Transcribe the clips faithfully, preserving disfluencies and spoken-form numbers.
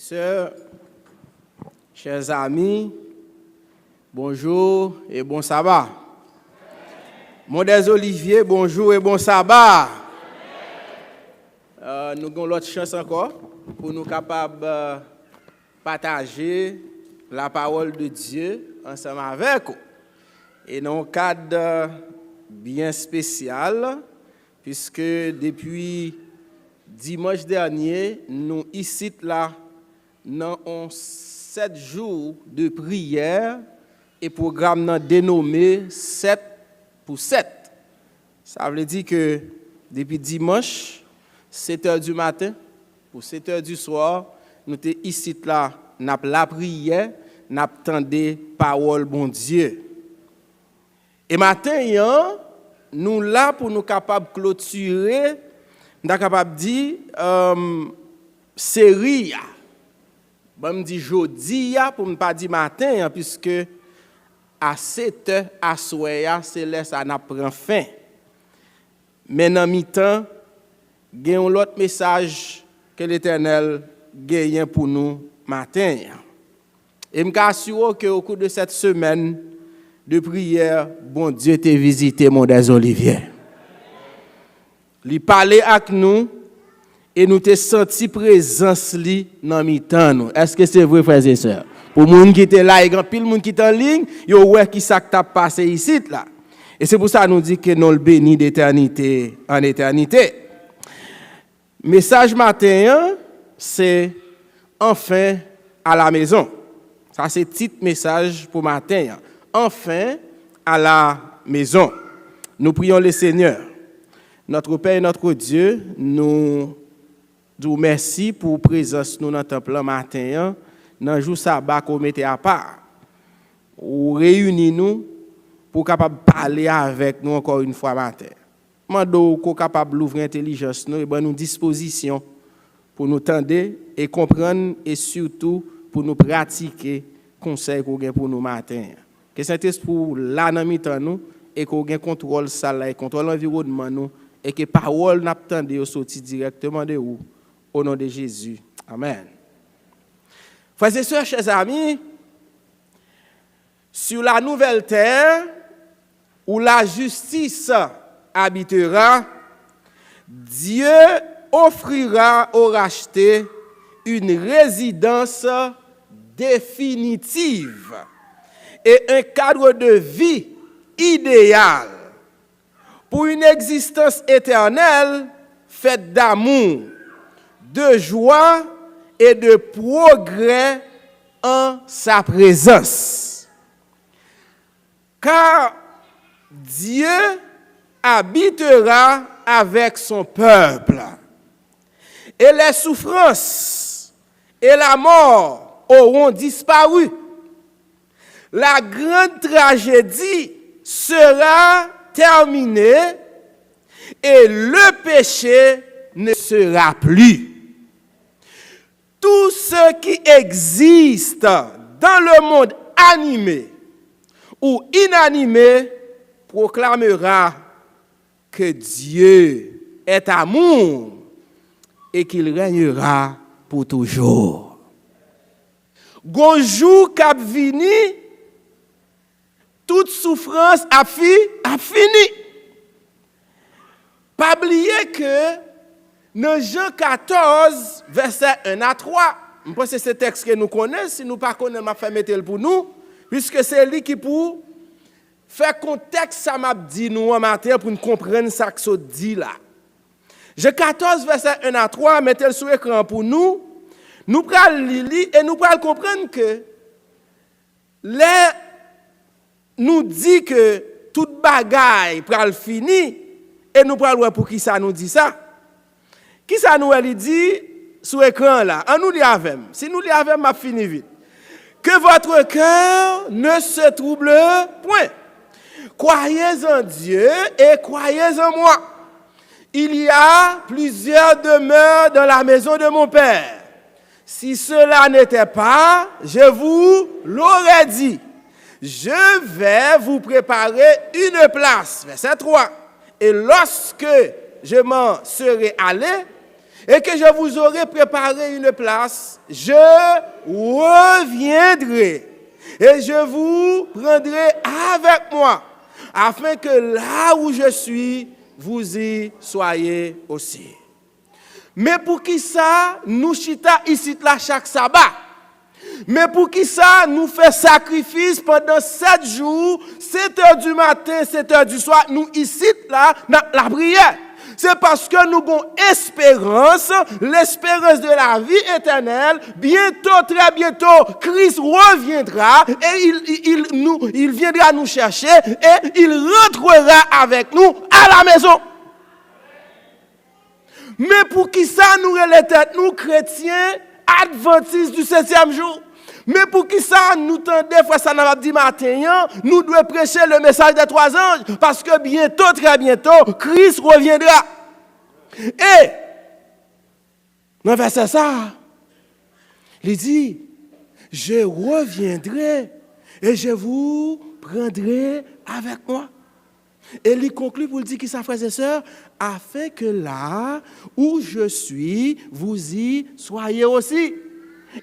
Sè, chè zami, bonjou e bon saba. Mon des Oliviers, bonjou e bon saba. Euh, nou gen yon lòt chans ankò pou nou kapab euh, pataje la parole de Dieu ansanm avèk ou. E nan yon kad euh, byen espesyal, piske depi dimanch dènye, nou isit la nan yon sèt jou de priyè e pwogram nan denome sèt pou sèt. Sa vle di ke depi dimanch, sèt è di maten pou sèt è di swa, nou te isit la, n ap lapriyè, n ap tande pawòl Bondye. E maten an, nou la pou nou kapab klotire, m ta kapab di, um, seri a. Ban m di jodi a pou m pa di maten an, piske a sèt è aswè a, se lè sa n ap pran fen. Men nan mitan, gen yon lòt mesaj ke Letènèl genyen pou nou maten an. E m ka asire w ke au cours de cette semaine de prière, Bondye te vizite Mon des Oliviers. Li pale ak nou e nou te santi prezans li nan mitan nou. Èske se vre, frè e sè? Pou moun ki te la, e gen anpil moun ki te anliy, yo wè ki sa k t ap pase isit la. E se pou sa nou di ke non l beni detènite an etènite. Mesaj maten an, se Enfin à la maison. Sa se tit mesaj pou maten an. Enfin à la maison. Nous prions le Seigneur. Notre Père et notre Dieu, nou di w mèsi pou prezans nou nan tanp lan maten an, nan jou saba ke w mete apa. Ou reyini nou pou w kapab pale avèk nou ankò yon fwa maten. Mande w ke w kapab louvri entèlijans nou e ban nou dispozisyon pou nou tande e konprann e sitou pou nou pratike konsèy ke w gen pou nou maten an. Ke Sentespri w la nan mitan nou e ke w gen kontwòl sal la e kontwòl anviwònman nou e ke pawòl n ap tande yo soti dirèkteman de ou, au nom de Jésus. Amèn. Frè e sè, chè zami, sur la nouvelle terre où la justice habitera, Dieu offrira aux rachetés une résidence définitive et un cadre de vie idéal pour une existence éternelle faite d'amour, de joie et de progrès en sa présence. Car Dieu habitera avec son peuple, et les souffrances et la mort auront disparu. La grande tragédie sera terminée et le péché ne sera plus. Tout ce qui existe dans le monde animé ou inanimé proclamera que Dieu est amour et qu'il régnera pour toujours. Gon jou k ap vini, tout soufrans ap fi, ap fini. Pa bliye ke nan Jan katòz, vèsè en a twa, m panse se tèks ke nou konnen, si nou pa konnen l, m ap fè mete l pou nou, piske se li ki pou fè kontèks sa m ap di nou an maten an pou n konprann sa k sot di la. Jan katòz, vèsè en a twa, mete l sou ekran an pou nou. Nou pral li li e nou pral konprann ke lè nou di ke tout bagay pral fini, e nou pral wè poukisa nou di sa. Kisa nou wè li di sou ekran an la? Ann nou li avè m. Si nou li avè m, m ap fini vit. Que votre cœur ne se trouble point. Croyez en Dieu et croyez en moi. Il y a plusieurs demeures dans la maison de mon Père. Si cela n'était pas, je vous l'aurais dit. Je vais vous préparer une place. Verset trois. Et lorsque je m'en serai allé et que je vous aurai préparé une place, je reviendrai et je vous prendrai avec moi, afin que là où je suis, vous y soyez aussi. Men poukisa nou chita isit la chak saba? Men poukisa nou fè sakrifis pandan sèt jou, sèt è di maten, sèt è di swa, nou isit la, n ap lapriyè? Se paske nou gon esperans, l'espérance de la vie éternelle, bientôt, très bientôt, Christ reviendra et il, il, il, nous, il viendra nous chercher et il rentrera avec nous à la maison. Men poukisa nou rele tèt nou kretyen advantis di setyèm jou? Men poukisa nou tande frè sa n ap di maten an, nou dwe preche le message des trois anges? Paske bientôt, très bientôt, Christ reviendra. E nan vèsè sa a, li di, je reviendrai et je vous prendrai avec moi. E li konkli pou l di kisa, frè e sè? Afin que là où je suis, vous y soyez aussi.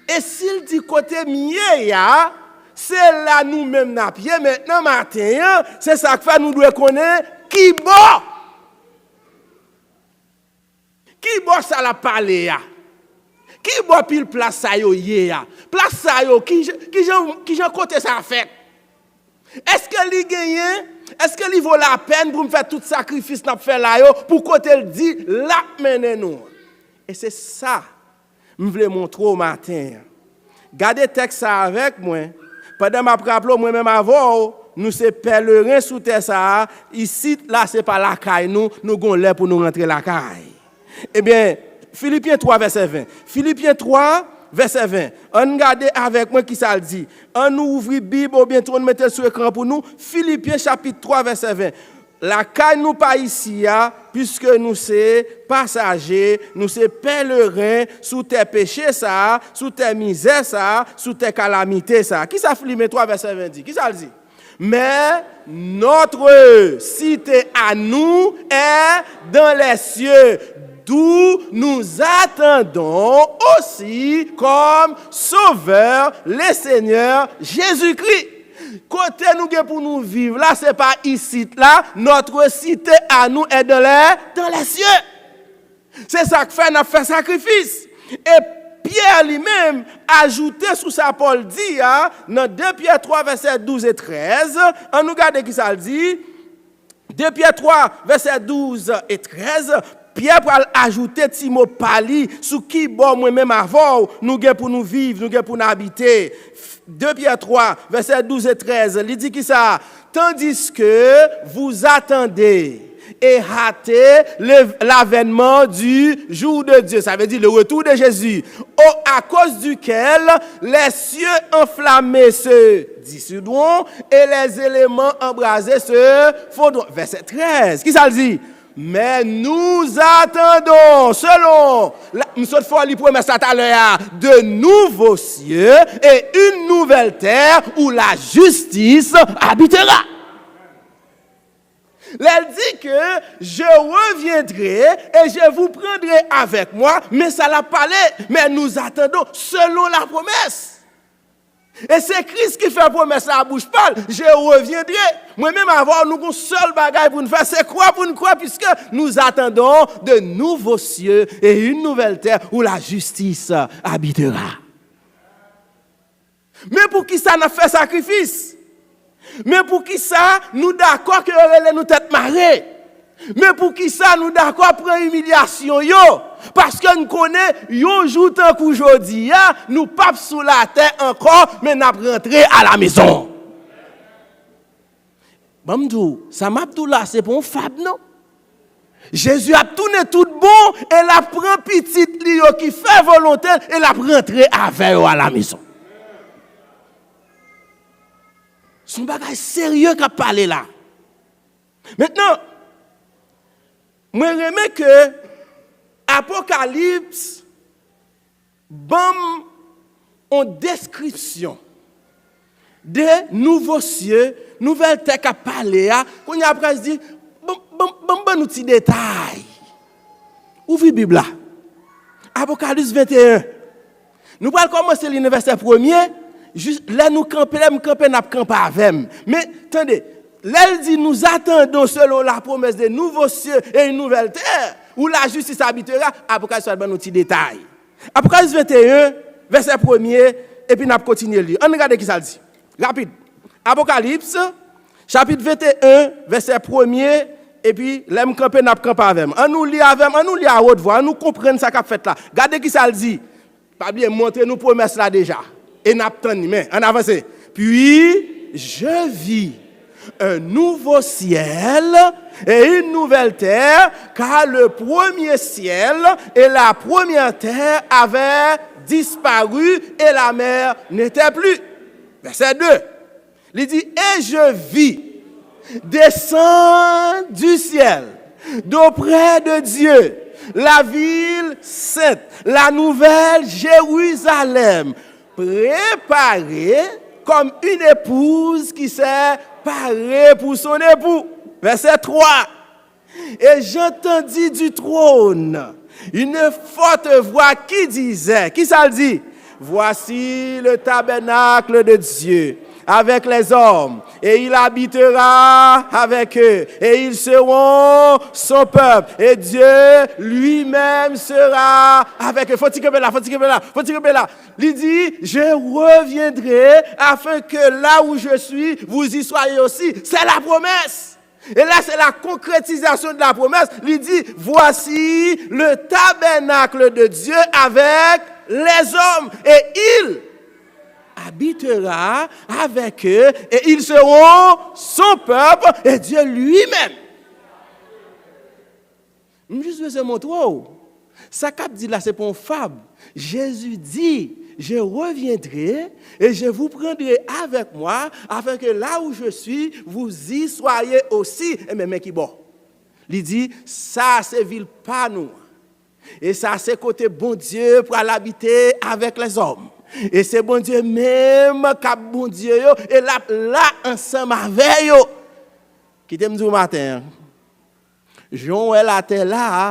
E si l di kote m ye a, se la nou menm n ap ye mentnan maten an, se sa k fè nou dwe konnen ki bò. Ki bò sa l ap pale a? Ki bò pil plas sa yo ye a? Plas sa yo, ki jan, ki jan, ki jan kote sa fèt? Èske li genyen? Èske li vo lapèn pou m fè tout sakrifis n ap fè la yo pou kote l di l ap mennen nou an? E se sa m vle montre w maten an. Gade tèks sa avèk mwen. Pandan m ap raple w, mwen menm avè w, nou se pèleren sou tè sa a. Isit la, se pa lakay nou, nou gon lè pou nou rantre lakay. Ebyen, Filipyen twa, vèsè ven. Filipyen twa, vèsè ven. Ann gade avèk mwen kisa l di. Ann nou ouvri Bib oubyen tou ann mete l sou ekran pou nou. Filipyen chapit twa, vèsè ven. Lakay nou pa isi a, piske nou se pasaje, nou se pèleren sou tè peche sa a, sou tè mizè sa a, sou tè kalamite sa a. Kisa Filipyen twa vèsè ven di? Kisa l di? Mais notre cité à nous est dans les cieux, d'où nous attendons aussi comme Sauveur le Seigneur Jésus-Christ. Kote nou gen pou nou viv la, se pa isit la. Notre cité à nous est dans les, dans les cieux. Se sa k fè n ap fè sakrifis. E Pyè li menm ajoute sou sa Pòl di a nan de Pyè twa vèsè douz e trèz. Ann nou gade kisa l di. De Pyè twa vèsè douz e trèz. Pyè pral ajoute ti mo pa li sou ki bò mwen menm avè w nou gen pou nou viv, nou gen pou n abite. De Pyè twa vèsè douz e trèz, li di kisa? Tandis que vous attendez et hâtez le, l'avènement du jour de Dieu, ça veut dire le retour de Jésus, au, à cause duquel les cieux enflammés se dissoudront et les éléments embrasés se fondront. Vèsè trèz, kisa l di? Mais nous attendons, selon la, m sot fè w li pwomès la talè a, de nouveaux cieux et une nouvelle terre où la justice habitera. Lè l di ke je reviendrai et je vous prendrai avec moi, men sa l ap pale, mais nous attendons, selon la promesse. E se Kris ki fè pwomès la a bouch pa l, je reviendrai. Mwen menm avè w, nou gon sèl bagay pou n fè, se kwè pou n kwè, puisque nous attendons de nouveaux cieux et une nouvelle terre où la justice habitera. Men poukisa n ap fè sakrifis? Men poukisa nou dakò ke yo rele nou tèt mare? Men poukisa nou dakò pran imilyasyon yo? Paske n konnen yon jou tankou jodi a, nou p ap sou latè ankò, men n ap rantre a la mezon. Ban m di w, sa m ap di w la, se pa yon fab, non. Jezi ap tounen tout bon e l ap pran pitit li yo ki fè volonte l e l ap rantre avè yo a la mezon. Se yon bagay serye k ap pale la. Mentnan, mwen renmen ke Apokalips ban m yon deskripsyon de nouvo sye, nouvèl tè k ap pale a. Kounye a, Prince di, ban, ban, ban, ban nou ti detay. Ouvri Bib la. Apokalips venteyen. Nou pral kòmanse li nan vèsè premye, jis lè nou kanpe, lè m kanpe, n ap kanpe avè m. Men, tande, lè l di, nous attendons selon la promesse de nouveaux cieux et une nouvelle terre, où la justice habitera, Apokalips pral ban nou ti detay. Apokalips venteyen, vèsè premye, epi n ap kontinye li. Ann gade ki sa l di. Rapid. Apokalips, chapit venteyen, vèsè premye, epi lè m kanpe, n ap kanpe avè m. Ann nou li avè m, ann nou li a wot vwa, ann nou konprann sa k ap fèt la. Gade ki sa l di. Pa bliye, m montre nou pwomès la deja. E n ap tann li, men ann avanse. Puis, je vis un nouveau ciel et une nouvelle terre, car le premier ciel et la première terre avaient disparu et la mer n'était plus. Vèsè de. Li di, et je vis descendre du ciel, d'auprès de Dieu, la ville sainte, la nouvelle Jérusalem, préparée comme une épouse qui s'est parée pour son époux. Vèsè twa. Et j'entendis du trône une forte voix qui disait, ki sa l di? Voici le tabernacle de Dieu avec les hommes, et il habitera avec eux, et ils seront son peuple, et Dieu lui-même sera avec eux. Fò ti kanpe la, fò ti kanpe la, fò ti kanpe la. Li di, je reviendrai afin que là où je suis, vous y soyez aussi. C'est la promesse. E la, c'est la concrétisation de la promesse. Li di, voici le tabernacle de Dieu avec les hommes, et il habitera avec eux, et ils seront son peuple, et Dieu lui-même. M jis bezwen montre w. Sa k ap di la, se pa yon fab. Jésus dit, je reviendrai et je vous prendrai avec moi, afin que là où je suis, vous y soyez aussi. Enben, men ki bò. Li di, sa se vil pa nou an. E sa se kote Bondye pral abite avèk lèzòm. E se Bondye menm k ap Bondye yo, e l ap la ansanm avè yo. Kite m di w maten an, jan w wè latè la a,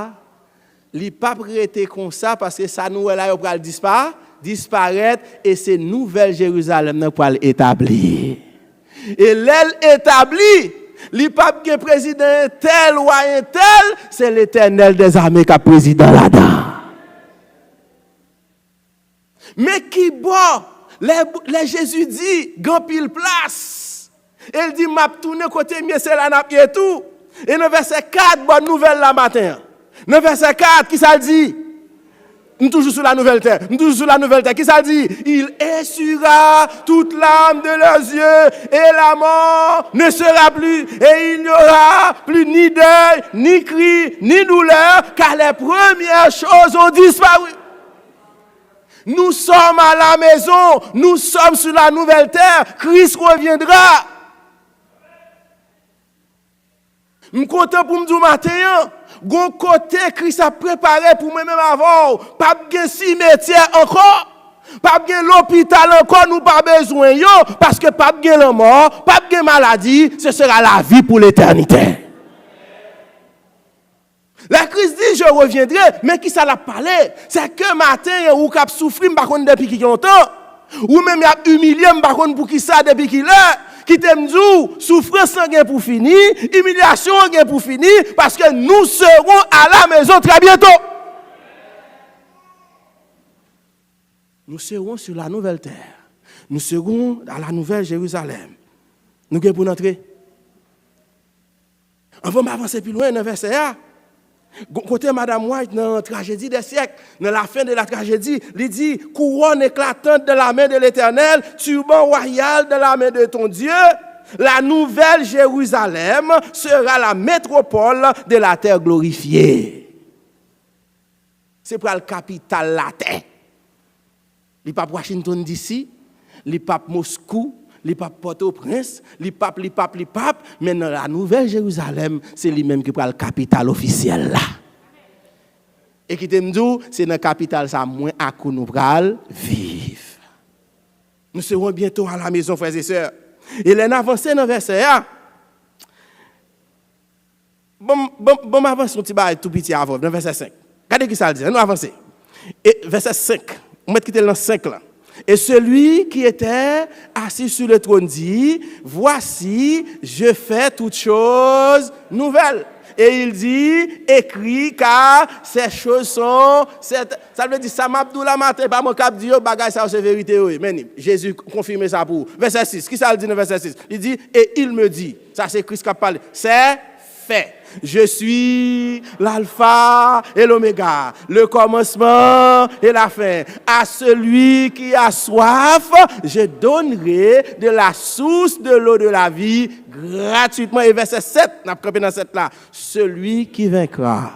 li p ap rete konsa, paske sa nou wè la yo pral dispa, disparèt, e se nouvèl Jerizalèm nan k pral etabli. E lè l etabli, li p ap gen prezidan entèl, wa entèl, se Letènèl dèzame k ap prezidan ladan. Men ki bò, lè, lè Jezi di, gen anpil plas, e l di, m ap tounen kote m ye, se la n ap ye tou. E nan vèsè kat, bòn nouvèl la maten an. Nan vèsè kat, ki sa l di? M toujou sou la nouvèl tè. M toujou sou la nouvèl tè. Ki sa l di? Il essuiera toute larme de leurs yeux, et la mort ne sera plus, et il n'y aura plus ni deuil, ni cri, ni douleur, car les premières choses ont disparu. Nous sommes à la maison, nous sommes sur la nouvelle terre, Christ reviendra. M kontan pou m di w maten an, gon kote Kris ap prepare pou mwen menm avè w. P ap gen simetyè ankò. P ap gen lopital ankò, nou pa bezwen yo, paske p ap gen lanmò, p ap gen maladi, ce sera la vie pour l'éternité. Lè Kris di, je reviendrai, men ki sa l ap pale? Se ke maten an, ou k ap soufri, m pa konn depi ki lontan. Ou menm y ap imilye, m pa konn pou ki sa, depi ki lè. Kite m di w, soufrans lan gen pou fini, imilyasyon an gen pou fini, paske nous serons à la maison très bientôt. Nous serons sur la nouvelle terre. Nous serons à la nouvelle Jérusalem. Nou gen pou n antre. Anvan m avanse pi lwen nan vèsè a, go-, kote Madam White nan Tragédie des siècles, nan La fin de la tragédie, li di, couronne éclatante de la main de l'Éternel, turban royal de la main de ton Dieu, la nouvelle Jérusalem sera la métropole de la terre glorifiée. Se pral kapital latè. Li p ap Washington D C, li p ap Moskou, li p ap Pòtoprens, li p ap, li p ap, li p ap, men nan la nouvèl Jerizalèm, se li menm ki pral kapital ofisyèl la. E kite m di w, se nan kapital sa mwen ak ou nou pral viv. Nous serons bientôt à la maison, frères et sœurs. E lè n avanse nan vèsè a, Bon, bon, bon, m avanse yon ti bagay tou piti avè w, nan vèsè senk. Gade ki sa l di, ann nou avanse. E vèsè senk, mwen mèt kite l nan senk la. Et celui qui était assis sur le trône dit, Voici, je fais toutes choses nouvelles. Et il dit, Écris, car ces choses sont certaines. Sa vle di, sa m ap di w la maten, pa mwen k ap di yo, bagay sa yo se verite yo ye. Men, Jezi konfime sa pou ou. Vèsè sis, kisa l di nan vèsè sis? Li di, Et il me dit, sa se Kris k ap pale, C'est fait. Je suis l'alpha et l'oméga, le commencement et la fin. À celui qui a soif, je donnerai de la source de l'eau de la vie gratuitement. E vèsè sèt, n ap kanpe nan sèt la. Celui qui vaincra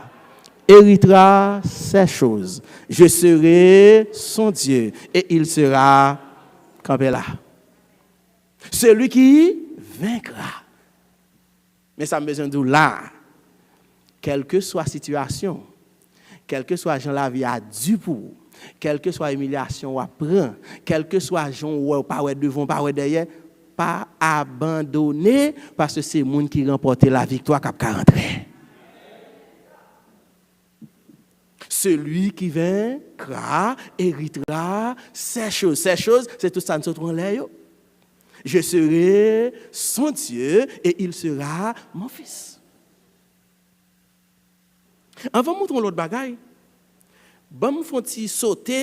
héritera ces choses. Je serai son Dieu et il sera, kanpe la. Celui qui vaincra. Men sa m bezwen di w la a, kèlkeswa sitiyasyon, kèlkeswa jan lavi a di pou ou, kèlkeswa imilyasyon w ap pran, kèlkeswa jan w wè w pa wè devan, w pa wè dèyè, pa abandone, paske se moun ki ranpòte laviktwa k ap ka rantre. Celui qui vaincra héritera ces choses. Ces choses, se tout sa n sot anlè yo. Je serai son Dieu et il sera mon fils. Anvan m montre yon lòt bagay, ban m fè yon ti sote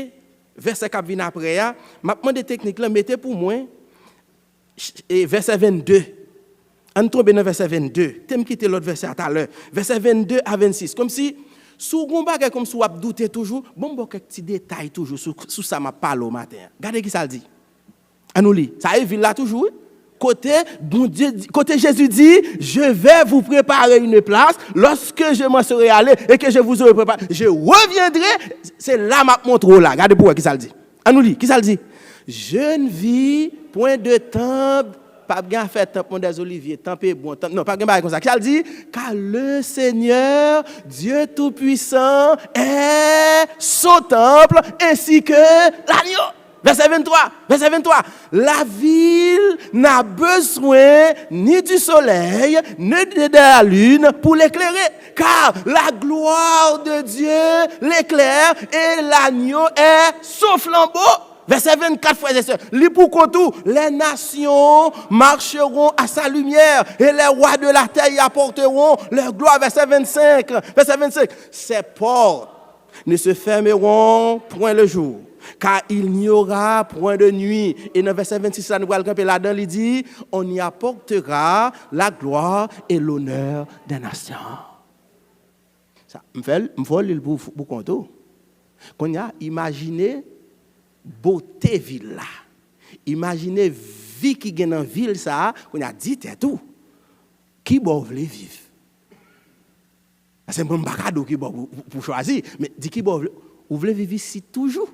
vèsè k ap vin apre a. M ap mande teknik lan mete pou mwen e vèsè vennde. Ann tonbe nan vèsè vennde. Te m kite lòt vèsè a talè. Vèsè vennde a vennsis. Kòmsi, si w gon bagay kòmsi w ap doute toujou, ban m ba w kèk ti detay toujou sou, sou sa m ap pale w maten an. Gade ki sa l di. Ann nou li. Sa e vil la toujou, wi. Kote Bondye di, kote Jezi di, Je vais vous préparer une place. Lorsque je m'en serai allé et que je vous aurai préparé, je reviendrai. Se la m ap montre w la. Gade pou w wè ki sa l di. Ann nou li. Ki sa l di? Je ne vis point de temple. P ap gen afè tanp Mont des Oliviers, tanp Ebwon, tanp, non, p ap gen bagay konsa. Ki sa l di? Car le Seigneur, Dieu Tout-Puissant, est son temple, ainsi que l'agneau. Vèsè venntwa, vèsè venntwa. La ville n'a besoin ni du soleil, ni de la lune pour l'éclairer, car la gloire de Dieu l'éclaire et l'agneau est son flambeau. Vèsè vennkat, frè e sè, li pou kont ou, les nations marcheront à sa lumière et les rois de la terre y apporteront leur gloire. Vèsè vennsenk, vèsè vennsenk, ses portes ne se fermeront point le jour, car il n'y aura point de nuit. E nan vèsè vennsis la, nou pral kanpe ladan, li di, On y apportera la gloire et l'honneur des nations. Sa, m fè, m fè w li l pou, pou kont ou. Kounye a, imajine bote vil la. Imajine vi ki gen nan vil sa a. Kounye a, di tèt ou, ki bò w vle viv? Paske mwen, m pa ka di w ki bò pou, pou, pou chwazi, men di ki bò w vle, ou vle viv isit toujou?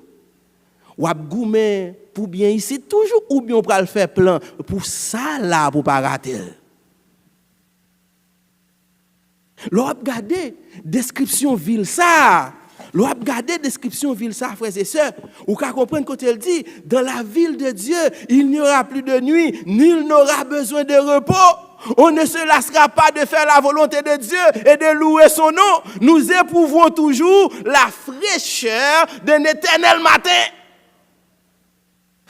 W ap goumen pou byen isit toujou, oubyen w pral fè plan pou sa la pou w pa rate l? Lè w ap gade deskripsyon vil sa a, lè w ap gade deskripsyon vil sa a, frè e sè, ou ka konprann kote l di, Dans la ville de Dieu, il n'y aura plus de nuit, nul n'aura besoin de repos. On ne se lassera pas de faire la volonté de Dieu et de louer son nom. Nous éprouvons toujours la fraîcheur d'un éternel matin.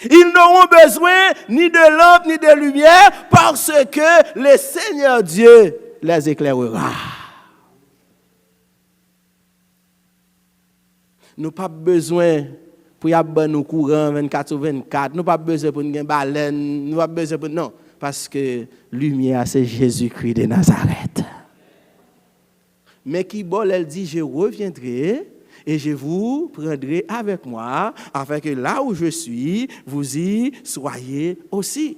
Ils n'auront besoin ni de lampe ni de lumière, parce que le Seigneur Dieu les éclairera. Nou p ap bezwen pou y ap ban nou kouran vennkat sou vennkat. Nou p ap bezwen pou n gen balèn. Nou p ap bezwen pou, non. Paske limyè a se Jezikri de Nazarèt. Men ki bò lè l di, Je reviendrai et je vous prendrai avec moi, afin que là où je suis, vous y soyez aussi.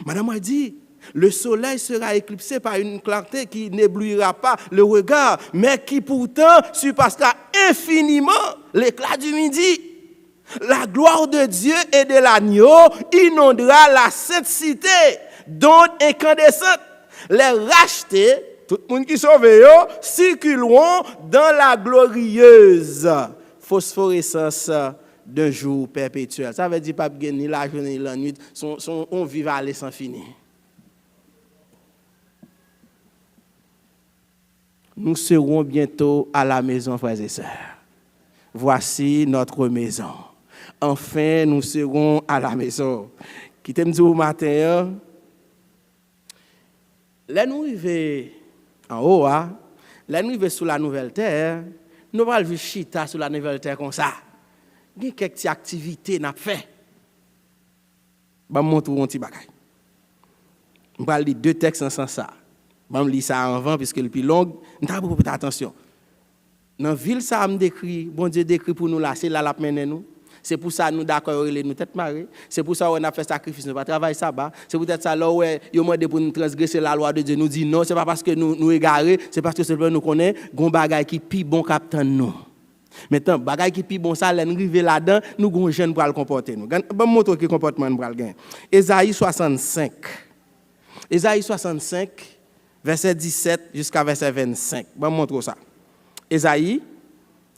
Madan White di, Le soleil sera éclipsé par une clarté qui n'éblouira pas le regard, mais qui pourtant surpassera infiniment l'éclat du midi. La gloire de Dieu et de l'agneau inondera la sainte cité, d'ondes incandescentes. Les rachetés, tout moun ki sove yo, circuleront dans la glorieuse phosphorescence d'un jour perpétuel. Sa vle di p ap gen ni lajounen ni lannwit, se yon, se yon, yon viv ale san fini. Nous serons bientôt à la maison, frères et sœurs. Voici notre maison. Enfin, nous serons à la maison. Kite m di w maten an, lè nou rive anwo a, lè nou rive sou la nouvèl tè, nou pral jis chita sou la nouvèl tè konsa. Gen kèk ti aktivite n ap fè. Ban m montre w yon ti bagay. M pral li de tèks nan sans sa. Ban m li sa anvan, piske l pi long. M ta pou w prete atansyon. Nan vil sa a m dekri, Bondye dekri pou nou la, se la l ap mennen nou. Se pou sa nou dakò yo rele nou tèt mare. Se pou sa w wè n ap fè sakrifis, nou pa travay saba. Se poutèt sa, lè w wè yo mande pou nou transgrese lalwa de Dye, nou di non, se pa paske nou, nou egare, se paske senpleman nou konnen gon bagay ki pi bon k ap tann nou. Mentnan, bagay ki pi bon sa, lè n rive ladan, nou gon jan n pral konpòte nou. Ban m montre w ki konpòtman n pral gen. Ezayi swasannsenk. Ezayi swasannsenk, vèsè disèt jiska vèsè vennsenk. Ban m montre w sa. Ezayi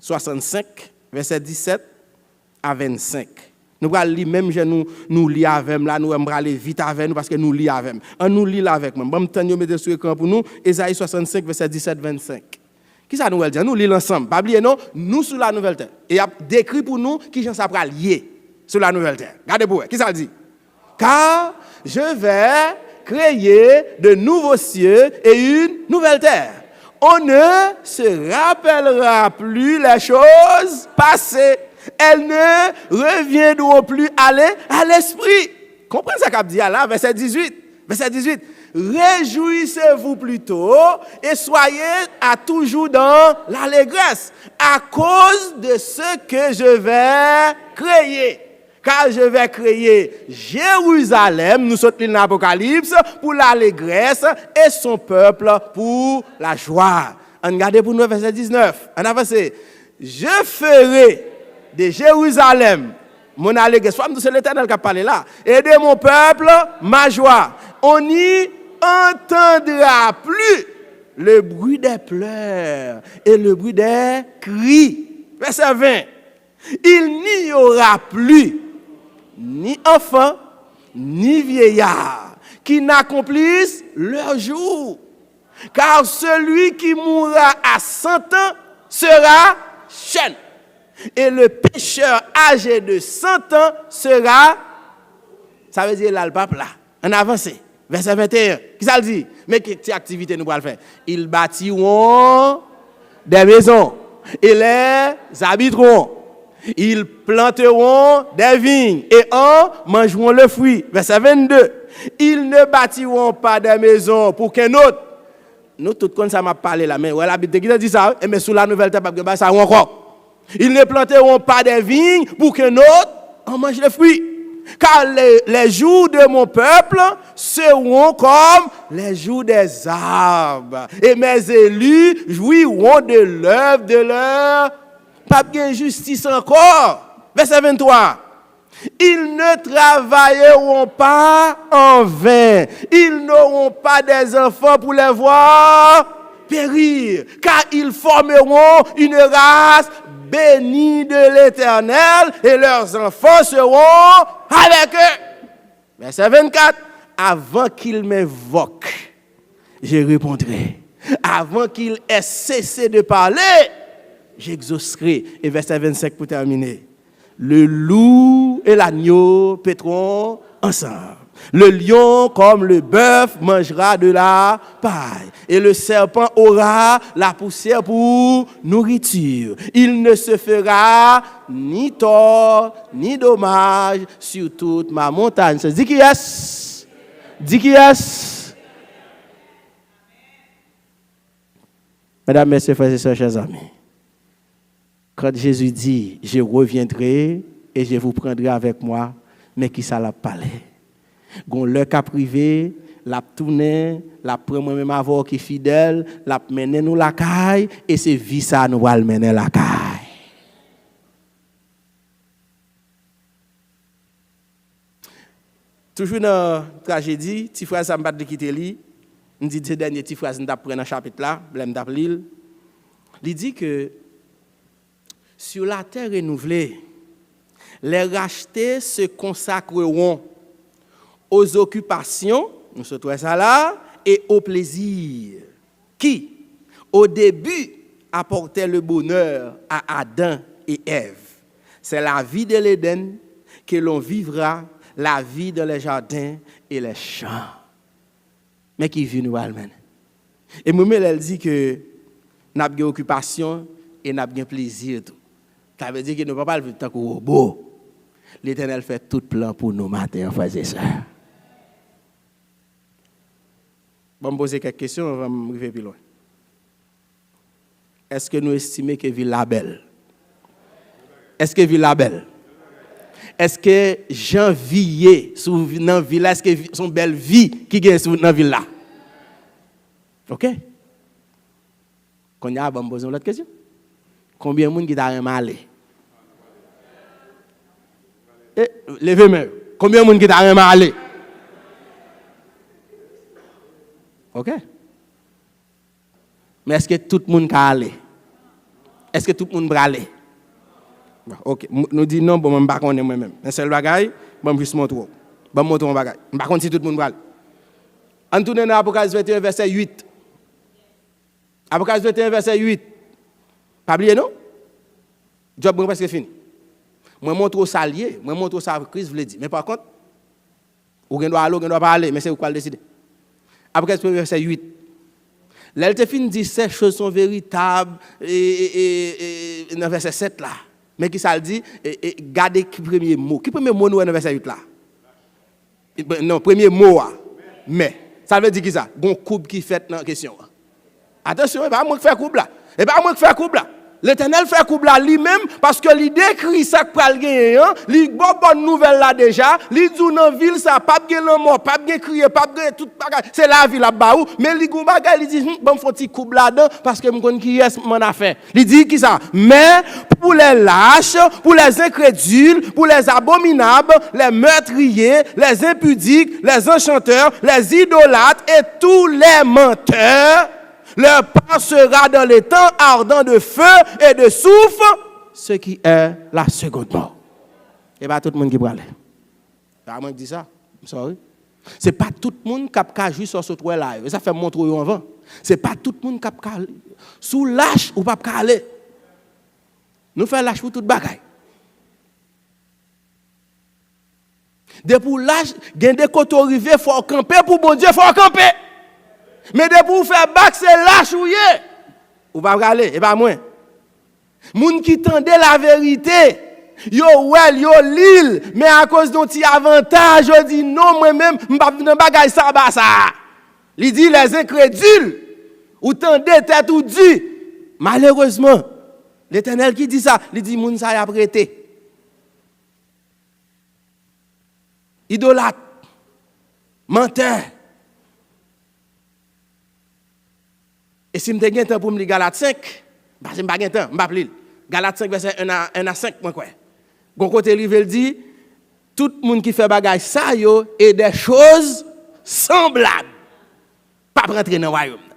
swasannsenk, vèsè disèt a vennsenk. Nou pral li menm jan nou, nou li avè m la, nou wè m prale vit avè nou paske nou li avè m. An nou li l avèk mwen. Ban m tann yo mete sou ekran pou nou. Ezayi swasannsenk, vèsè disèt, vennsenk. Kisa nou wè l di? An nou li l ansanm. Pa bliye non, nou sou la nouvèl tè. E y ap dekri pou nou kijan sa pral ye sou la nouvèl tè. Gade pou w wè. Kisa l di? Car je vais créer de nouveaux cieux et une nouvelle terre. On ne se rappellera plus les choses passées. Elles ne reviendront plus à l'e-, à l'esprit. Konprann sa k ap di a la, vèsè dizuit. Vèsè dizuit. Réjouissez-vous plutôt et soyez à toujours dans l'allégresse à cause de ce que je vais créer. Car je vais créer Jérusalem, nou sot li nan Apokalips, pour l'allégresse et son peuple pour la joie. Ann gade pou nou vèsè diznèf. Ann avanse. Je ferai de Jérusalem mon allégresse. Fò m di w se Letènèl k ap pale la. Et de mon peuple ma joie. On n'y entendra plus le bruit des pleurs et le bruit des cris. Vèsè ven. Il n'y aura plus ni enfant, ni vieillard qui n'accomplisse leur jour. Car celui qui mourra à cent ans sera jeune, et le pécheur âgé de cent ans sera, sa vle di la l p ap la. Ann avanse. Vèsè venteyen. Kisa l di? Men ki ti aktivite nou pral fè. Ils bâtiront des maisons et les habiteront. Ils planteront des vignes et en mangeront le fruit. Vèsè vennde. Ils ne bâtiront pas des maisons pour qu'un autre. Nou tout konn sa m ap pale la, men wè Labib te gentan di sa, wi. Enben, sou la nouvèl tè p ap gen bagay sa yo ankò. Ils ne planteront pas des vignes pour qu'un autre en mange le fruit. Car les, les jours de mon peuple seront comme les jours des arbres, et mes élus jouiront de l'œuvre de leur. P ap gen jistis ankò. Vèsè venntwa. Ils ne travailleront pas en vain. Ils n'auront pas des enfants pour les voir périr, car ils formeront une race bénie de l'Éternel, et leurs enfants seront avec eux. Vèsè vennkat. Avant qu'ils m'invoquent, je répondrai. Avant qu'ils aient cessé de parler, j'exaucerai. E vèsè vennsenk pou tèmine. Le loup et l'agneau paîtront ensemble. Le lion comme le bœuf mangera de la paille, et le serpent aura la poussière pour nourriture. Il ne se fera ni tort ni dommage sur toute ma montagne. Di kiyès? Di kiyès? Medam, mesye, frè e sè, chè zanmi, quand Jésus dit, je reviendrai et je vous prendrai avec moi, men kisa l ap pale? Gon lè k ap rive, l ap tounen, l ap pran mwen menm avè w ki fidèl, l ap mennen nou lakay, e se vi sa a nou pral mennen lakay. Toujou nan trajedi, ti fraz sa m pa t vle kite li, m di se dènye ti fraz m t ap pran nan chapit la, lè m t ap li l. Li di ke sur la terre renouvelée, les rachetés se consacreront aux occupations, nou sot wè sa la, et aux plaisirs qui, au début, apportaient le bonheur à Adam et Ève. C'est la vie de l'Éden que l'on vivra, la vie dans les jardins et les champs. Men ki vi nou pral mennen. E m renmen lè l di ke n ap gen okipasyon e n ap gen plezi tou. Sa vle di ke nou pa pral viv tankou wobo. Letènèl fè tout plan pou nou maten an, frè e sè. Bon, m poze kèk kesyon anvan m rive pi lwen. Èske nou estime ke vil la bèl? Èske vil la bèl? Èske jan vi ye sou, nan vil la, èske vi- se yon bèl vi ki gen sou, nan vil la? Ok. Kounye a, ban m poze yon lòt kesyon. Konbyen moun ki ta renmen ale? E, leve men yo. Konbyen moun ki ta renmen ale? Ok. Men èske tout moun ka ale? Èske tout moun prale? Bon, ok. M- Nou di non, bon, mwen m pa konnen mwen menm. Yon sèl bagay, ban m jis montre w. Ban m montre w yon bagay. M pa konn si tout moun prale. Ann tounen nan Apokalips venteyen, vèsè uit. Apokalips venteyen, vèsè uit. Pa bliye non. Djòb mwen prèske fini. Mwen montre w sa l ye, mwen montre w sa Kris vle di. Men pa kont, ou gen dwa ale, ou gen dwa pa ale, men se ou k pral deside. Apre, vèsè uit. Lè l te fin di, ces choses sont véritables, e, e, e, e, nan vèsè sèt la, men ki sa l di, e, e, gade ki premye mo. Ki premye mo nou wè nan vèsè uit la? E, ben, non, premye mo a, men. Sa vle di ki sa? Gon koub ki fèt nan kesyon an. Atansyon, e pa mwen k fè koub la. E pa mwen k fè koub la. Letènèl fè koub la li menm, paske li dekri sa k pral genyen an, li ba w bòn nouvèl la deja, li di w nan vil sa, p ap gen lanmò, p ap gen kriye, p ap gen tout bagay, se lavi l ap ba ou, men li gon bagay, li di, hmm, ban m fè yon ti koub ladan, paske m konn kiyès m ann afè. Li di ki sa? Mais pour les lâches, pour les incrédules, pour les abominables, les meurtriers, les impudiques, les enchanteurs, les idolâtres et tous les menteurs, leur part sera dans l'étang ardent de feu et de soufre, ce qui est la seconde mort. E pa tout moun ki prale. Pa mwen k di sa. I'm sorry. Se pa tout moun k ap ka jwi sa w sot wè la yo. E sa fè m montre w yo anvan. Se pa tout moun k ap ka. Si w lach, ou p ap ka ale. Nou fè lach pou tout bagay. Depi w lach, gen de kote w rive, fò w kanpe pou Bondye, fò w kanpe. Men depi w fè bak, se lach ou ye. Ou pa prale, e pa mwen. Moun ki tande laverite, yo wè l, yo li l, men akoz de yon ti avantaj, yo di, non, mwen menm, m p ap nan bagay saba sa a. Li di, les incrédules, ou tande tèt ou di, malerezman, Letènèl ki di sa, li di, moun sa y ap rete. Idolat, mantè. E si m te gen tan pou m li Galat senk, paske m pa gen tan, m p ap li l. Galat senk, vèsè en a, en a senk, mwen kwè. Gon kote l rive, l di, tout moun ki fè bagay sa yo, et des choses semblables, p ap rantre nan wayòm nan.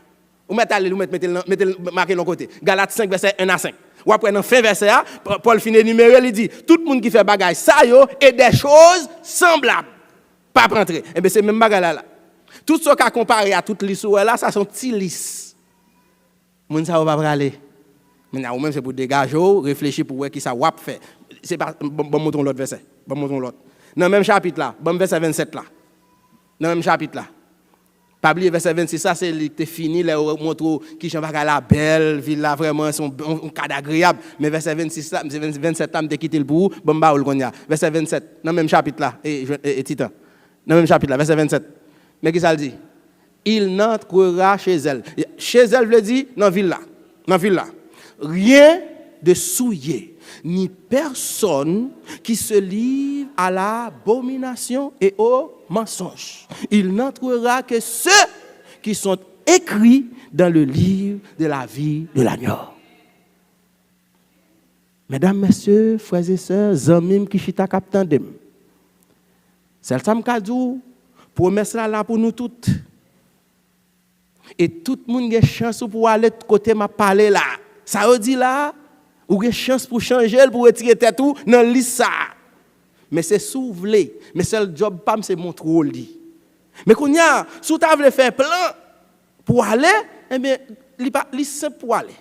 Ou mèt ale, ou mèt mete l nan, mete l make l yon kote. Galat senk, vèsè en a senk. W ap wè nan fen vèsè a, P- Pòl fin enimere, li di, tout moun ki fè bagay sa yo, et des choses semblables, p ap rantre. Enben, se menm bagay la la. Tout sa w ka konpare a tout lis ou wè la, sa se yon ti lis. Moun sa yo pa prale. Mentnan, ou menm, se pou degaje w, reflechi pou w wè ki sa w ap fè. Se pa, ban ban m montre w lòt vèsè. Ban m montre w lòt. Nan menm chapit la, ban m vèsè vennsèt la. Nan menm chapit la. Pa bliye vèsè vennsis la, se li ki te fini, lè yo montre w kijan bagay la bèl, vil la vrèman se yon, yon, yon kad agreyab. Men vèsè vennsis la, se venn- vennsèt la, m te kite l pou ou, ban m ba ou l kounye a. Vèsè vennsèt, nan menm chapit la, e, e, e, Titan. Nan menm chapit la, vèsè vennsèt. Men ki sa l di? Il n'entrera chez elle. Chez elle vle di nan vil la. Nan vil la. Rien de souillé, ni personne qui se livre à l'abomination et au mensonge. Il n'entrera que ceux qui sont écrits dans le livre de la vie de l'agneau. Medam, mesye, frè e sè, zanmi m ki chita k ap tande m. Sèl sa m ka di w, pwomès la la pou nou tout. E tout moun gen chans ou pou ale kote m ap pale la. Sa yo di la, ou gen chans pou chanje l, pou retire tèt ou nan lis sa a. Men se si w vle. Men sèl djòb pa m, se montre w li. Men kounye a, si w ta vle fè plan pou w ale, ebyen, li pa, li senp pou w ale.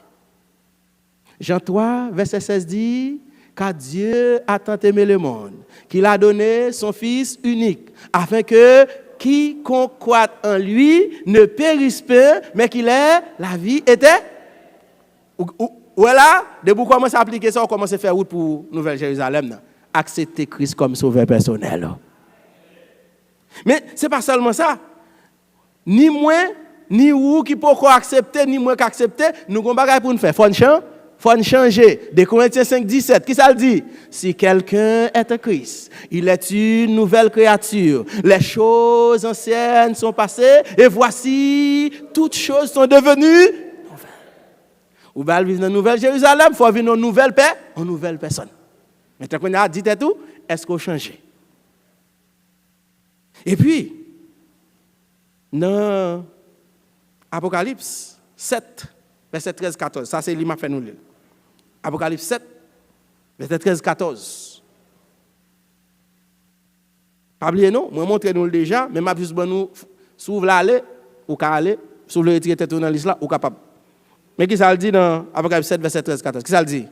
Jean trois, verset seize dit, Car Dieu a tant aimé le monde, qu'il a donné son Fils unique, afin que quiconque croit en lui ne périsse point, mais qu'il ait la vie éternelle. Ou, ou, ou wè la, depi w kòmanse aplike sa, w kòmanse fè wout pou Nouvèl Jerizalèm nan. Aksepte Kris kòm sovè pèsonèl ou. Men, se pa sèlman sa. Ni mwen, ni ou ki poko aksepte, ni mwen k aksepte, nou gon bagay pou n fè. Fò n chan, fò n chanje. De Korentyen senk disèt, ki sa l di? Si quelqu'un est en Christ, il est une nouvelle créature. Les choses anciennes sont passées, et voici, toutes choses sont devenues nouvelles. Ou pral viv nan Nouvèl Jerizalèm, fò w vin yon nouvèl pè, yon nouvèl pèsòn. Men tankou n a di tèt ou, èske w chanje? Epi, nan Apokalips sèt, vèsè trèz katòz, sa se li m ap fè nou li. Apokalips sèt, vèsè trèz katòz. Pa bliye non, mwen montre nou l deja, men m ap jis ban nou, si w vle ale, ou ka ale, si w vle retire tèt ou nan lis la, ou kapab. Men ki sa l di nan Apokalips sèt, vèsè trèz katòz? Ki sa l di?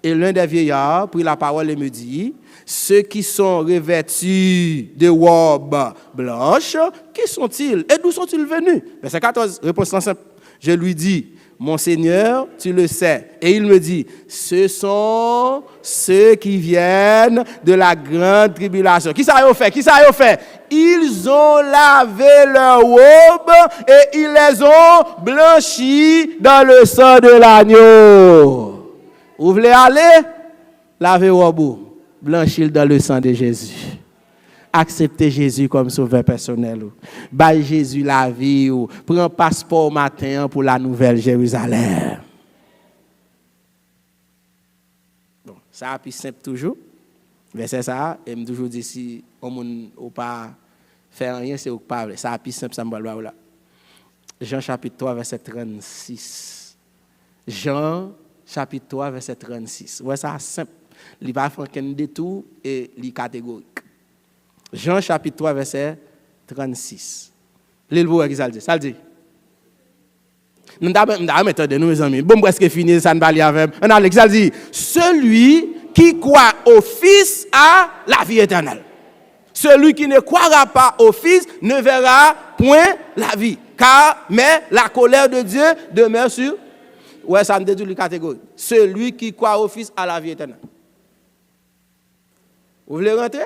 Et l'un des vieillards prit la parole et me dit, Ceux qui sont revêtus de robes blanches, qui sont-ils et d'où sont-ils venus? Vèsè katòz, repons lan senp. Je lui dis, Mon Seigneur, tu le sais. Et il me dit, Ce sont ceux qui viennent de la grande tribulation. Ki sa yo fè? Ki sa yo fè? Ils ont lavé leurs robes et ils les ont blanchies dans le sang de l'agneau. Ou vle ale? Lave wòb ou, blanchi l dans le sang de Jésus. Aksepte Jezi kòm sovè pèsonèl ou. Bay Jezi lavi w. Pran paspò w maten an pou la Nouvèl Jerizalèm. Bon, sa a pi senp toujou. Vèsè sa a, e m toujou di si yon moun ou pa fè anyen, se ou k pa vle. Sa a pi senp sa m pral ba w la. Jan chapit twa, vèsè trannsis. Jan chapit twa, vèsè trannsis. Ou wè sa senp. Li pa fè ankenn detou e li kategorik. Jan chapit twa, vèsè trannsis. Li l pou wè ki sa l di. Sa l di. M ta, m ta renmen tande nou, mezanmi. Bon, m prèske fini, sa n pa li avè m. Ann ale, ki sa l di? Celui qui croit au Fils a la vie éternelle. Celui qui ne croira pas au Fils ne verra point la vie, car, mais la colère de Dieu demeure sur. Ou wè sa, m te di w li kategorik. Celui qui croit au Fils a la vie éternelle. Ou vle rantre?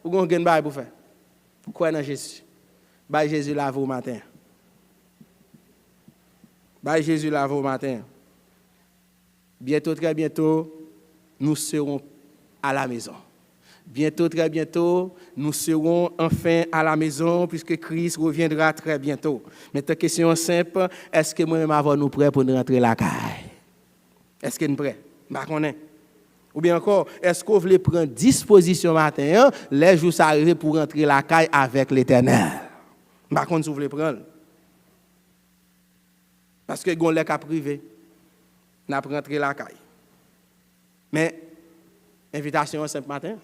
Ou gon grenn bagay pou fè. Kwè nan Jezi. Bay Jezi lave w maten an. Bay Jezi lave w maten an. Bientôt, très bientôt, nous serons à la maison. Bientôt, très bientôt, nous serons enfin à la maison, puisque Christ reviendra très bientôt. Mentnan, kesyon an senp, èske mwen menm avè w nou prè pou n rantre lakay? Èske n prè? M pa konnen. Oubyen ankò, èske w vle pran dispozisyon maten an, lè jou sa a rive pou w rantre lakay avèk Letènèl? M pa konn si w vle pran l. Paske gon lè k ap rive, n ap rantre lakay. Men, envitasyon an senp maten.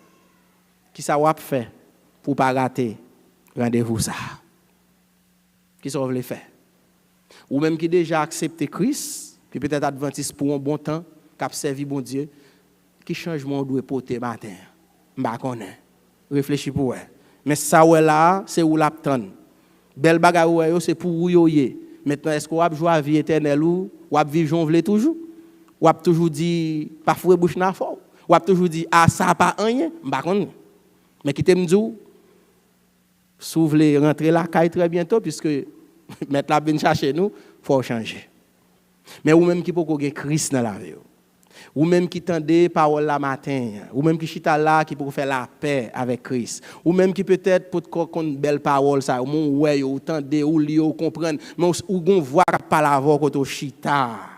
Kisa w ap fè pou w pa rate randevou sa a? Kisa w vle fè? Ou menm ki deja aksepte Kris, ki petèt advantis pou yon bon tan, k ap sèvi Bondye, ki chanjman w dwe pote maten an? M pa konnen. Reflechi pou w wè. Men sa w wè la a, se ou l ap tann. Bèl bagay ou wè yo, se pou ou yo ye. Mentnan, èske w ap jwe a vi etènèl ou? W ap viv jan w vle toujou? W ap toujou di, pa foure bouch nan afè w? W ap toujou di, a, sa pa anyen? M pa konn. Men kite m di w, si w vle rantre lakay trè byento, piske Mèt la ap vin chache nou, fò w chanje. Men ou menm ki poko gen Kris nan lavi w, ou menm ki tande pawòl la maten an, ou menm ki chita la, ki poko fè lapè avèk Kris, ou menm ki petèt potko konn bèl pawòl sa yo, men w wè yo, ou tande, ou li yo, ou konprann, men w, ou gon vwa k ap pale avè w kote w chita a.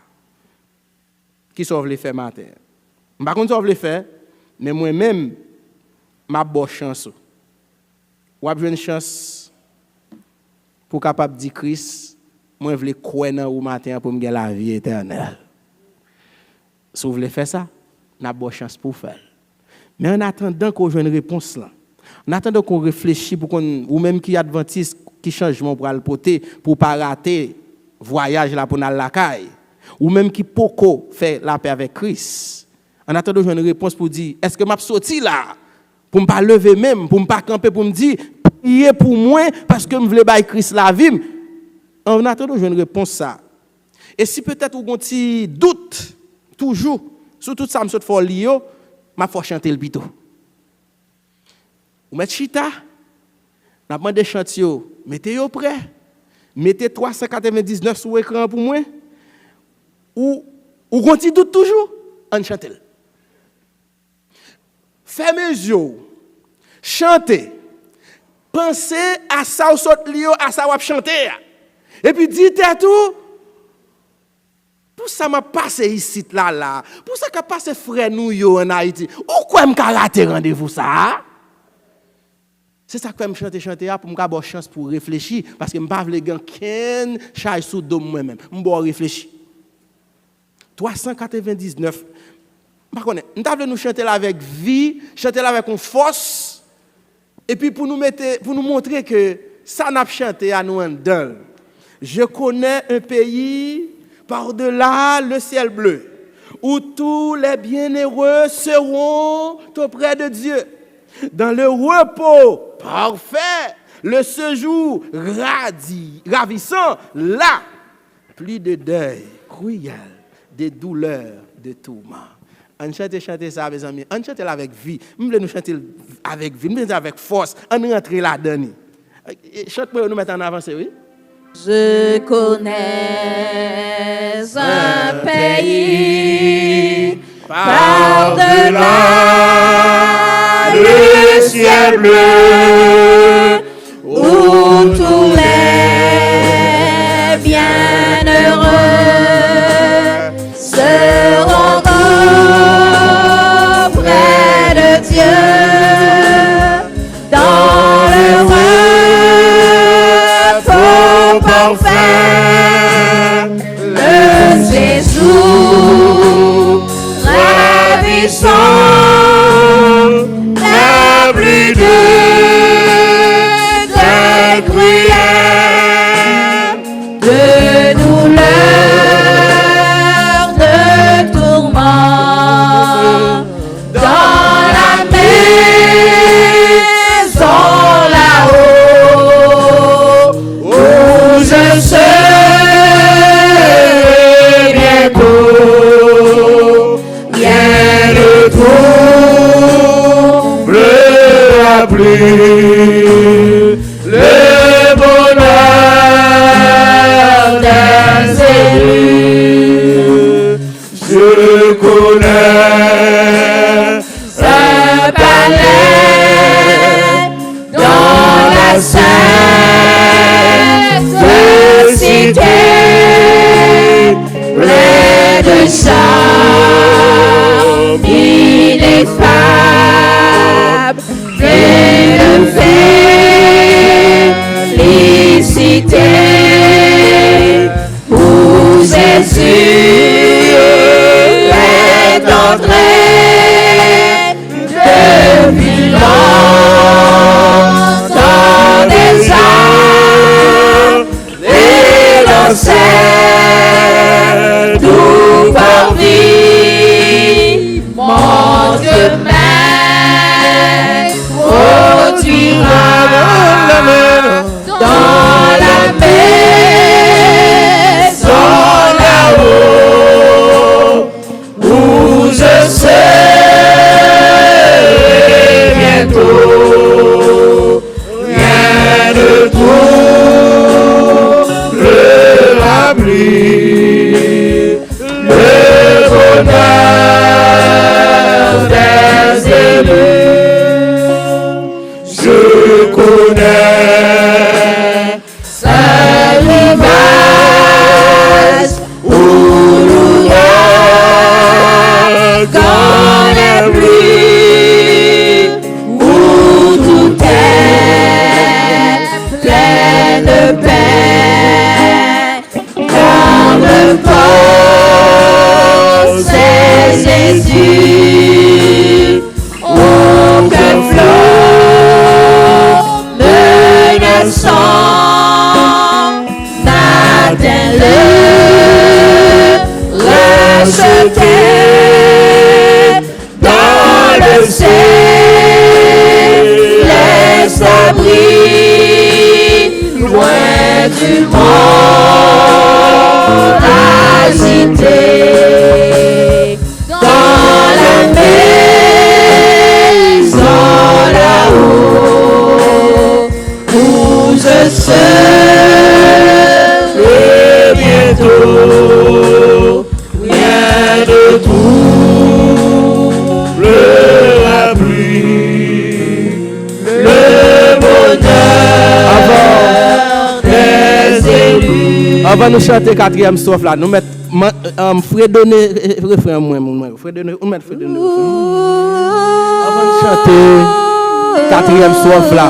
Kisa w vle fè maten an? M pa konn sa w vle fè, men mwen menm, m ap ba w chans ou. W ap jwenn chans pou w kapab di Kris, mwen vle kwè nan ou maten an pou m gen lavi etènèl. Si w vle fè sa, n ap ba w chans pou w fè l. Men annatandan ke w jwenn repons lan, annatandan ke w reflechi pou konn ou menm ki advantis, ki chanjman w pral pote pou w pa rate vwayaj la pou n al lakay, Ou menm ki poko fè lapè avèk Kris, annatandan w jwenn repons pou w di, èske m ap soti la a pou m pa leve men m, pou m pa kanpe, pou m di, priye pou mwen, paske m vle bay Kris lavi m? Annatandan w jwenn repons sa a, e si petèt ou gon ti dout toujou sou tout sa m sot fè w li yo, m ap fè w chante l pito. Ou mèt chita, n ap mande chant yo, mete yo prè, mete twa san katrevendiznèf sou ekran an pou mwen, ou, ou gon ti dout toujou, ann chante l. Fèmen zye w, chante, panse a sa w sot li yo, a sa w ap chante a. Epi di tèt ou, pou sa m ap pase isit la la, pou sa k ap pase frè nou yo ann Ayiti, ou kwè m ka rate randevou sa a? Se sa k fè m chante chante a, pou m ka ba w chans pou w reflechi, paske m pa vle gen okenn chay sou do m mwen menm. M ba w reflechi. Twa san katrevendiznèf. M pa konnen. M ta vle nou chante l avèk vi, chante l avèk yon fòs. Epi pou nou mete, pou nou montre ke sa n ap chante a nou anndan l. Je connais un pays par-delà le ciel bleu, où tous les bienheureux seront auprès de Dieu. Dans le repos parfait, le séjour radi-, ravissant, là, plus de deuil cruel, de douleur, de tourment. Ann chante chante sa a, mezanmi. Ann chante l avèk vi. M vle nou chante l avèk vi. M vle chante l avèk fòs. Ann rantre ladan li. E, chant mwen yo, nou mèt ann avanse, wi. Je connais un pays par-delà le ciel bleu, où tous les bienheureux seront auprès de Dieu dans le repos parfait, le séjour ravissant, la pluie de, de cruelle, de douleur, de tourment, dans la maison là-haut, où je serai bientôt. Rien ne troublera plus le bonheur des élus. Je connais un palais dans la sainte cité, plein de charme ineffable, plein de félicité, où Jésus est entré. du monde agité dans la maison là-haut où je serai bientôt rien ne troublera plus le bonheur des élus. Anvan nou chante katriyèm stwòf la, nou mèt man- um, fredone eh, refren an mwen, moun mwen. Fredone, ou mèt fredone refren an. Anvan nou chante katriyèm stwòf la,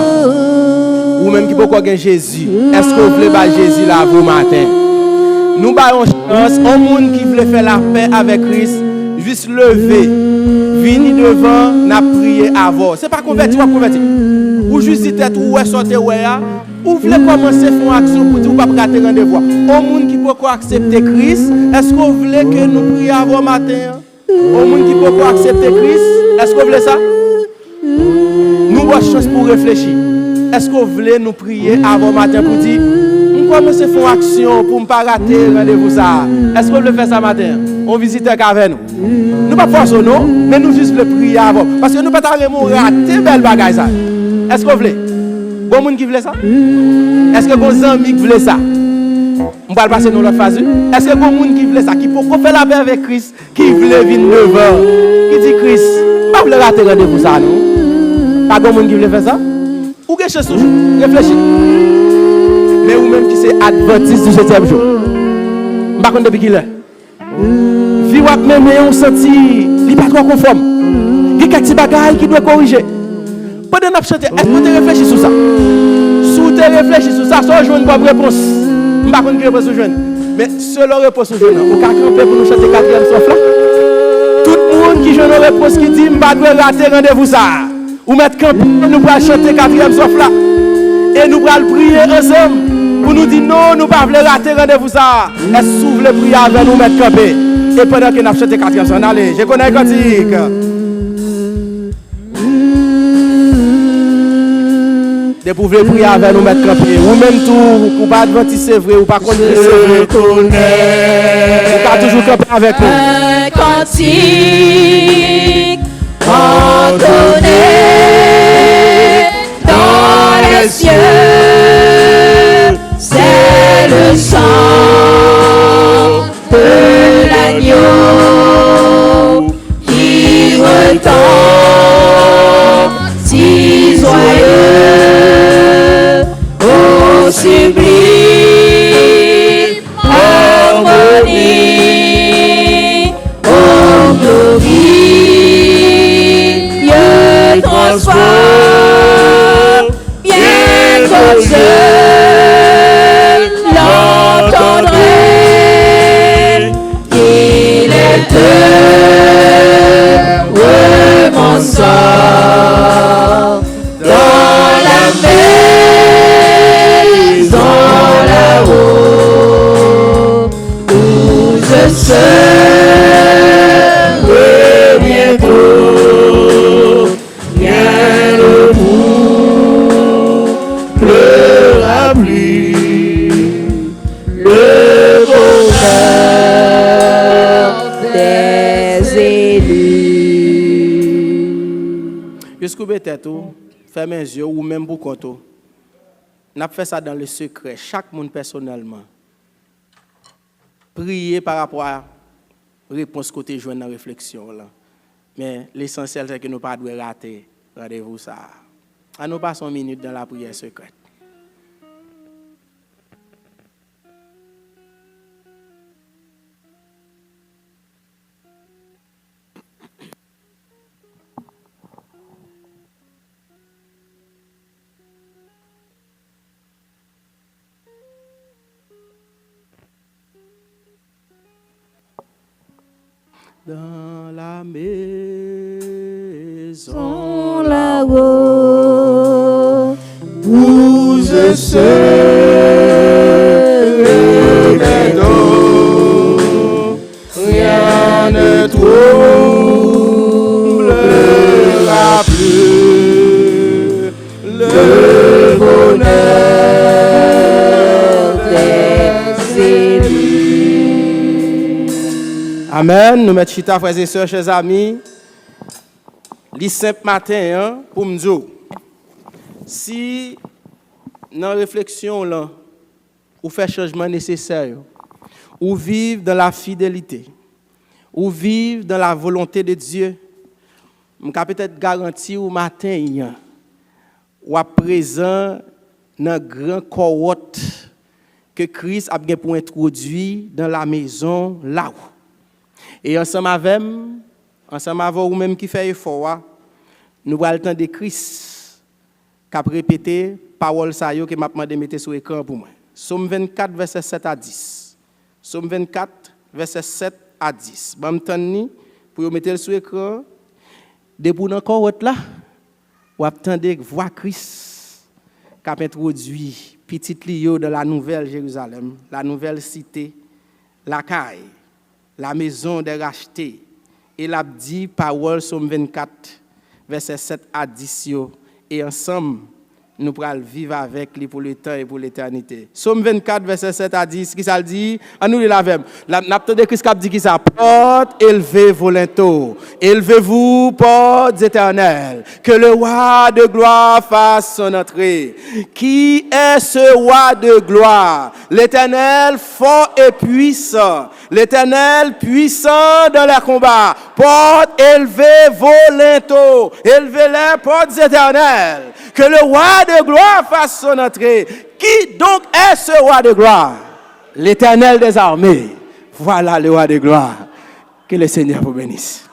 ou menm ki poko gen Jezi, èske w vle bay Jezi lavi w maten? Nou bay yon chans, yon moun ki vle fè lapè avèk Kris, jis leve, vini devan, n ap priye avè w. Se pa konvèti w ap konvèti. Ou jis di tèt ou, ou wè sa w te wè a, ou vle kòmanse fè yon aksyon pou di ou p ap rate randevou a. Yon moun ki poko aksepte Kris, èske w vle ke nou priye avè w maten an? Yon moun ki poko aksepte Kris, èske w vle sa? Nou ba w chans pou w reflechi. Èske w vle nou priye avè w maten pou di, m kòmanse fè yon aksyon pou m pa rate randevou sa a? Èske w vle fè sa maten an? Yon vizitè k avè nou. Nou p ap fòse w non, men nou jis vle priye avè w. Paske nou pa ta renmen w rate bèl bagay sa. Èske w vle? Gon moun ki vle sa? Èske gon zanmi k vle sa? M pral pase nan lòt faz wi. Èske gon moun ki vle sa, ki poko fè lapè avèk Kris, ki vle vin devan, ki di, Kris, m pa vle rate randevou sa a non? Pa gen moun ki vle fè sa? Ou gen chans toujou. Reflechi. Men ou menm ki se advantis di setyèm jou, m pa konn depi kilè vi w ap mennen an, ou santi li pa twò konfòm. Gen kèk ti bagay ki dwe korije. Pandan n ap chante, èske w te reflechi sou sa? Si w te reflechi sou sa, sa w jwenn kòm repons? M pa konn ki repons ou jwenn. Men selon repons ou jwenn nan, ou ka kanpe pou nou chante katriyèm stwòf la? Tout moun ki jwenn yon repons ki di, m pa dwe rate randevou sa a, ou mèt kanpe, nou pral chante katriyèm stwòf la. E nou pral priye ansanm pou nou di, non, nou pa vle rate randevou sa a. Èske w vle priye avè nou, ou mèt kanpe? E pandan ke n ap chante katriyèm stwòf, n ale, je connais kantik. Depi w vle priye avè nou, mèt kanpe. Ou menm tou, ou pa advantis, se vre, ou pa konn Kris, se vre. Ou ka toujou kanpe avèk nou. Un cantique entonné dans les cieux, c'est le chant de l'agneau qui retentit joyeux au sublime harmonie, au glorieux transport. Bientôt je l'entendrai, il est heureux mon sort dans la maison là-haut où je serai bientôt. Rien ne troublera plus le bonheur des élus. Jis koube tèt ou, fèmen zye w, ou menm pou kont ou. N ap fè sa dans le secret, chak moun pèsonèlman. Priye pa rapò a repons ke w te jwenn nan refleksyon w lan. Men, lesansyèl, se ke nou pa dwe rate randevou sa a. Ann nou pase yon minit dans la prière secrète. Dans la maison là-haut où je serai bientôt, rien ne troublera plus le bonheur Amèn. Nou mèt chita, frè e sè, chè zami. Li senp maten an pou m di w. Si nan refleksyon w lan, ou fè chanjman nesesè yo, ou viv dans la fidélité, ou viv dans la volonté de Dieu, m ka petèt garanti w maten an, w ap prezan nan gran kòwòt ke Kris ap gen pou entwodui dans la maison là où. E ansanm avè m, ansanm avè w menm ki fè efò a, nou pral tande Kris k ap repete pawòl sa yo ke m ap mande mete sou ekran pou mwen. Sòm vennkat, vèsè sèt a dis. Sòm vennkat, vèsè sèt a dis. Ban m tann li pou yo mete l sou ekran. Depi w nan kòwòt la, w ap tande vwa Kris k ap entwodui pitit li yo dans la nouvelle Jérusalem, la nouvelle cité, lakay, la maison des rachetés. E l ap di pawòl Sòm vennkat, vèsè sèt a dis yo, e ansanm, nou pral viv avèk li pou letan e pou letènite. Sòm vennkat, vèsè sèt a dis, kisa l di? Ann nou li l avè m. N ap, n ap tande Kris k ap di kisa? Portes, élevez vos linteaux. Élevez-vous, portes éternelles, que le roi de gloire fasse son entrée. Qui est ce roi de gloire? L'Éternel fort et puissant, l'Éternel puissant dans les combats. Portes, élevez vos linteaux, élevez les portes éternelles, que le roi de gloire fasse son entrée. Qui donc est ce roi de gloire? L'Éternel des armées. Voilà le roi de gloire. Que le Seigneur vous bénisse.